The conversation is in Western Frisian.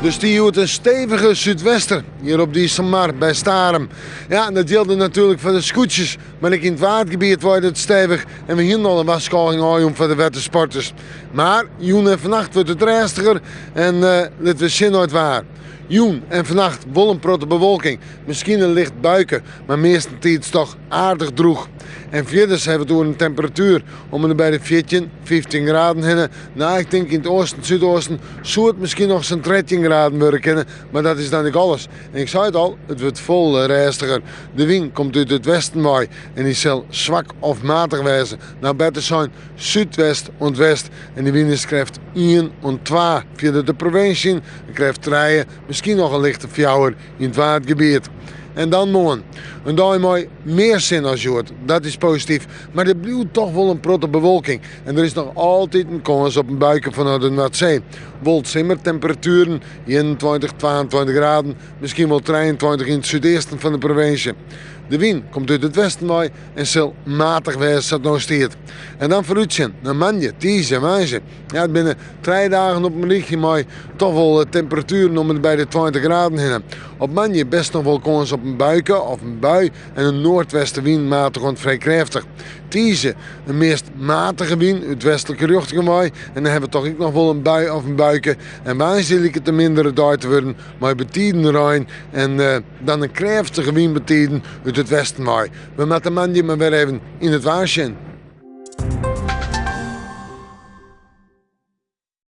Der stie hjoed in stevige súdwester hjir op de Iselmar by Starum. Ja, en dat jilde natuerlik foar de skûtsjes, mar ek yn it Waadgebiet waait it stevich en we hienen al in warskôging ôfjûn foar de wettersporters. Mar jûn en fannacht wurdt it rêstiger en litte we sjen nei it waar. Jûn en fannacht wol in protte bewolking, miskien in licht buike, mar meastentiids toch aardich drûch. En fierders hawwe we it oer in temperatuer om en by de 14, 15 graden hinne. No, ik tink yn it oasten, súdoasten soe it miskien noch sa'n 13 graden wurde kinne, mar dat is dan ek alles. En ik sei it al, it wurdt folle rêstiger. De wyn komt út it westen wei en dy sil swak of matich wêze. No, better sein, súdwest oant west en dy wyn is krêft ien oant twa fierder de provinsje yn, in krêft trije, miskien noch in lichte fjouwer yn it Waadgebiet. En dan moarn. In dei mei mear sinne as hjoed, dat is posityf, mar der bliuwt toch wol in protte bewolking en der is noch altyd in kâns op in buike fanôf de Noardsee. Wol simmertemperatueren, 21, 22 graden, miskien wol 23 yn it súdeasten fan de provinsje. De wyn komt út it westen wei en sil matich wêze sa't it no stiet. En dan foarútsjen nei moandei, tiisdei en woansdei. Ja, it binne trije dagen op in rychje mei toch wol temperatueren om en by de 20 graden hinne. Op moandei best noch wol kâns op in buike of in bui en in noardwestewyn matich oant frij krêftich. Tiisdei in meast matige wyn út westlike rjochtingen wei en dan hawwe we toch ek noch wol in bui of in buike. En woansdei liket in mindere dei te wurden mei betiden rein en dan in krêftige wyn betiden út it westen wei. We moatte moandei mar wer even yn it waar sjen.